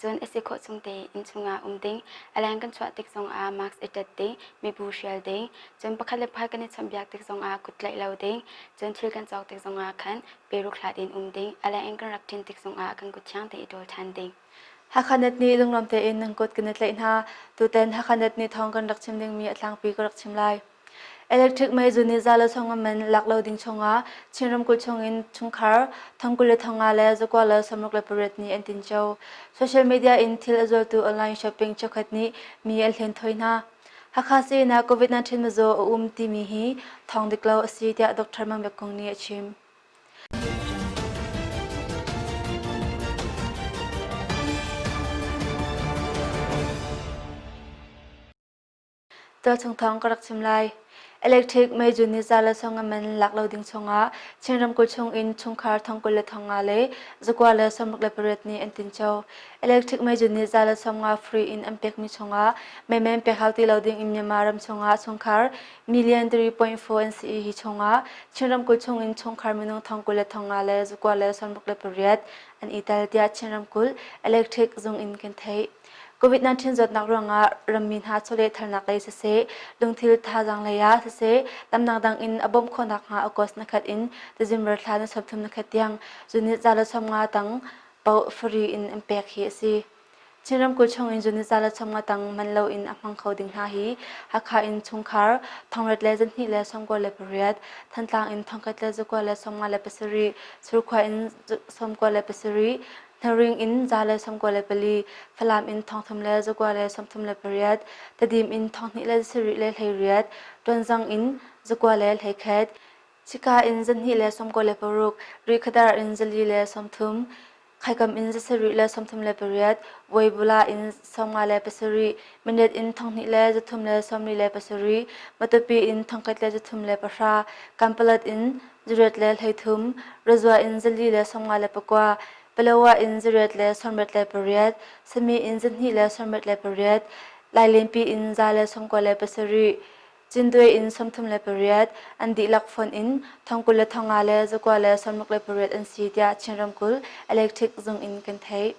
Cun a si khawh chung tein innchung ah um ding, a leng kan chuah tik zongah mask i ṭet ding, mibu hrial ding, cun pakhat le pakhat kan i chawnhbiak tik zongah kut tlaih lo ding, cun thil kan cawk tik zongah khan peruk hlat in um ding, a leng in kan rak ṭin tik zongah kan kut thiang tein i ṭawl ṭhan ding. Hakha-net nih lunglawm tein nan kut kan i tlaih hna. Tutan Hakha-net nih thawng kan rak chim dingmi a tlangpi ka rak chim lai. Electric mei zu nih za le sawng a man lak lo ding chungah Chin ramkulh chungin chungkhar thong 20 le 5 le zakua le 68 nih an tinco. Social media in thil a zualtu online shopping cheukhat nih mi an hlen thoi hna. Hakha sii-inn ah COVID-19 mizaw a um timi hi thawng dik lo a si tiah Dr. Mang Biak Kung nih a chim. Tualchung thawng ka rak chim lai. Electric meizun nih za le sawng a man lak lo ding chungah Chin ramkulh chung in chungkhar thong 20 le thong nga le zakua le 68 nih an tinco. Electric meizun nih za le 50 free in an pekmi chungah meimen pek hau ti lo ding in Myanmar ram chungah chungkhar million 3.4 an si i hi chungah Chin ramkulh chung in chungkhar minung thong 20 le thong nga le zakua le 68 an i tel tiah Chin ramkulh electric zung in kan theih. COVID-19 zawtnak ruangah rammi hna chawlehthalnak lei siseh, lungthil thazaang lei ah siseh, lamdang dang in a bawmh khawhnak hnga August na khat in December thla ni 30 na khat tiang zunit za le 50 tang paoh free in an pek hi a si. Chin ramkulh chung in zunit za le 50 tang man lo in a hmang kho ding hna hi Hakha in chungkhar thongret le zanhnih le 98, Thantlang in thongkhat le zakua le 57, Surkhua in 97, Hnaring in za le 94, Falam in 300 le zakua le 38, Tedim in 2 le 7 le 18, Tonzang in zakua le 11, Chika in 2 le 96, Rihkhadar in 4 le 30, Khaikam in 7 le 38, Voibula in 50 le 7, Mindat in 2 le 3 le 47, Matupi in 1 le 3 le 10, Kanpalet in 8 le 13, Razua in 4 le 54, Palawa in 8 le 68, Sami in 2 le 68, Lailenpi in 1 le 97, Cindue in 38, an dihlak fonh in thong 20 le thong nga le zakua le 68 an si tiah Chin ramkulh electric zung in kan theih.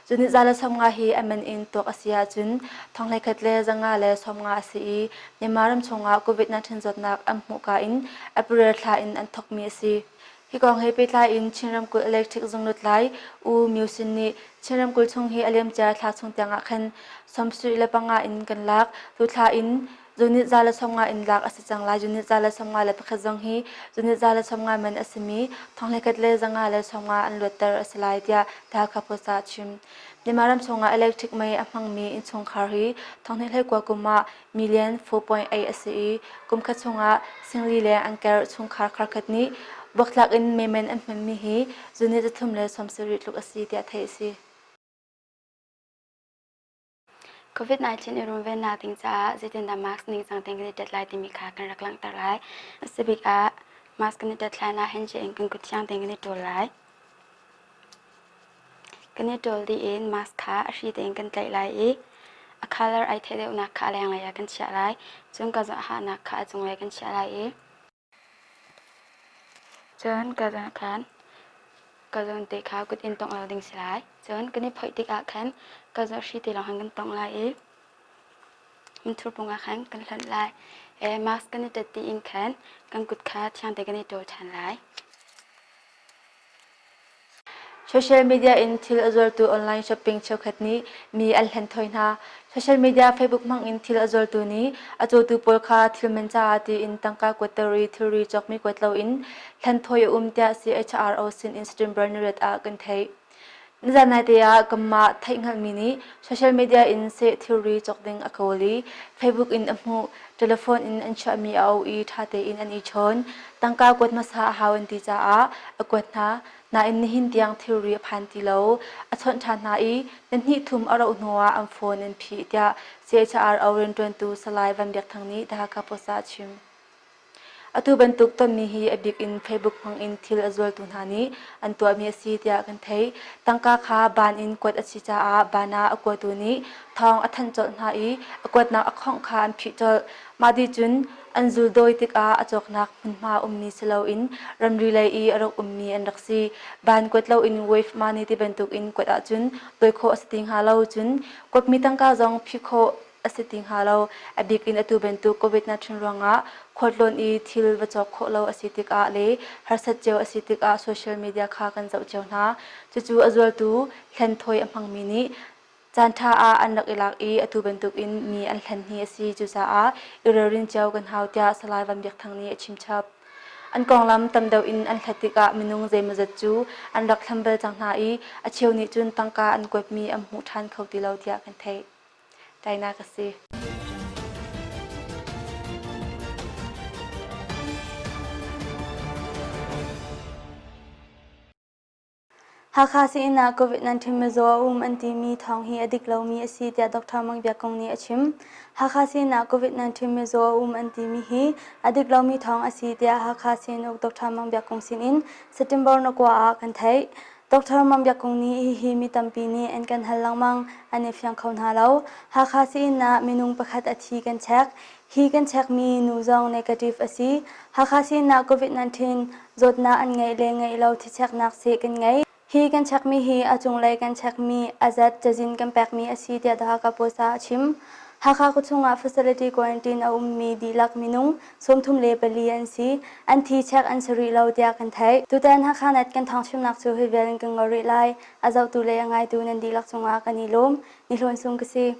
Cun za le 50 hi a man in tuak a si ahcun thong 11 le 500 le 50 a si i Myanmar ram chungah COVID-19 zawtnak an hmuhka in April thla in an thawkmi a si. Hi kong he pehtlai in Chin ramkulh electric zung lutlai U Myo Sin nih Chin ramkulh chung hi a liamcia thla chung tiang ah khan 75 in kan lak. Tu thla in Zunit za le 50 in lak a si cang lai. Zunit za le 51 zong hi zunit za le 50 man a simi thonghleikhat le 500 le 50 an luatter a si lai tiah The Hakha Post ah a chim. Myanmar ram chungah electric mei a hmangmi innchungkhar hi thonghnih kum ah million 4.8 a si i kum khat chungah singli le angker chungkhar kharkhat nih buaktlak in mei man an hmanmi hi zunit 3 le 70 tluk a si tiah theih a si. COVID-19 i runvennak ding caah zeitindah mask ningcang tein kan i ṭet lai timi kha kan rak langhter lai. A si bik ah mask kan i ṭet hlan ah handshake in kan kut thiang tein kan i ṭawl lai. Kan i ṭawl dih in mask kha a hri tein kan tlaih lai i a color ai theih deuhnak kha a lenglei ah kan chiah lai. Cun ka hahnak kha a cunglei kan chiah lai i Cun ka zawn khan ka zawn te kha kut in tongh lo ding si lai. Cun kan i phoih tikah khan ka zawn hri te lawng khan kan tongh lai i hmunthur pung ah khan kan hlonh lai. Mask kan i ṭet dih in khan kan kut kha thiang te kan i ṭawl ṭhan lai. Social media in thil a zuartu online shopping cheukhat nih mi an hlenthawi hna. Social media Facebook hmang in thil a zuartu nih a cawtu pawl kha thil man caah tiin tangka kuatter i thilri cawkmi kuat loin hlenthawi a um tiah CHRO sin in September niriat ah kan theih. Nizan naite ah kanmah theihhngalhmi nih social media in seh thilri cawk ding a kawl i Facebook in a hmuh, telephone in an chuahmi a auh i ṭha tein an i chawn. Tangka kuat hmasa a hau an ti caah a kuat hna. Nain nihin tiang thilri a phan ti lo. A chawnh ṭhan hna i ni hnih thum a rauh hnuah an phone an phih tiah CHRO rianṭuantu Salai Van Biak Thang nih The Hakha Post ah a chim. Atu bantuk tonmi hi a bik in Facebook hmang in thil a zualtu hna nih an tuahmi a si tiah kan theih. Tangka kha ban in kuat a si caah ban ah a kuatu nih thawng a thanh colh hna i a kuatnak a khongh kha an phih colh. Mah dih cun an zuldawi tikah a cawknak hmunhma ummi si loin ramri lei i a rak ummi an rak si. Ban kuat loin wave money ti bantuk in kuat ahcun dawi khawh a si ti hnga lo. Cun kuatmi tangka zong phih khawh a si ti hnga lo. A bik in atu bantuk COVID-19 ruangah khualtlawn i thil va cawk khawh lo a si tikah le harsat cio a si tikah social media kha kan zoh cio hna. Cucu a zualtu hlenthawi a hmangmi nih caanṭha ah an rak i lak i atu bantukin mi an hlen hi a si. Cucaah i ralrin cio kan hau tiah Salai Van Biak Thang nih a chimchap. An konglam tam deuh in an hlat tikah minung zeimawzat cu an rak hlam bal cang hna i a cheu nih cun tangka an kuatmi an hmu ṭhan kho ti lo tiah kan theih. Tainak a si. Hakha sii-inn ah COVID-19 mizaw a um an timi thawng hi a dik lomi a si tiah Dr. Mang Biak Kung nih a chim. Hakha sii-inn ah COVID-19 mizaw a um an timi hi a dik lomi thawng a si tiah Hakha sii-inn uk Dr. Mang Biak Kung sinin September 9 ah kan theih. Dr. Mang Biak Kung nih hihi mi tampi nih an kan hal lengmang, an i fiang kho hna lo. Hakha sii-inn ah minung pakhat a thi kan check. Hi kan chekmi nu zong negative a si. Hakha sii-inn ah COVID-19 zawtnak an ngeih le ngeih lo thicheknak seh kan ngei. Hi kan chekmi hi a cunglei kan chekmi a zat cazin kan pekmi a si tiah The Hakha Post ah a chim. Hakha khuachung ah facility quarantine a ummi dihlak minung 34 an si. An thi chek an si rih lo tiah kan theih. Tutan Hakha Net kan thawngchimnak cu hi vial in kan ngol rih lai. A zohtu le a ngaitu nan dihlak cungah kan i lawm. Ni Hlawn Sung ka si.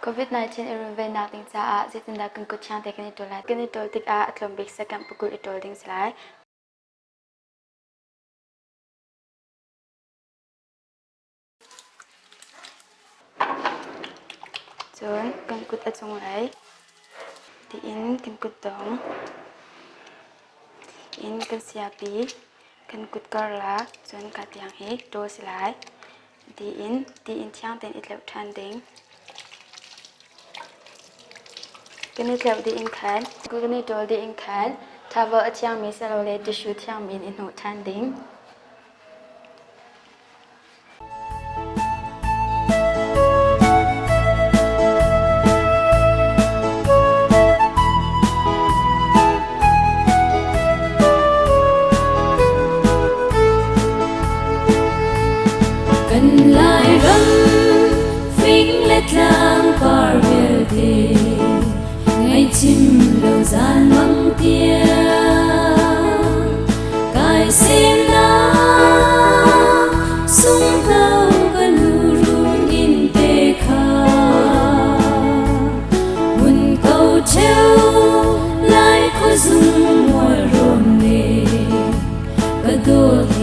COVID-19 i runvennak ding caah zeitindah kan kut thiang te kan i ṭawl lai? Kan i ṭawl tikah a tlawm bik second pakul i ṭawl ding si lai. Cun kan kut a cunglei tiin kan kutdong in kan siapi kan kut karlak cun ka tiang hi ṭawl si lai. Tiin tiin thiang tein i tleuh ṭhan ding. Kan i tleuh dih in khan kan i ṭawl dih in khan towel a thiangmi silole tissue thiangmi in i hnawh ṭhan ding. Kan Lairam fing le tlang par vialte ngaihchim lo zan mang tiang kai semnak sunghno ka nu run in te kha mun ko cheu lai khuazung mual rawn le ka dawt.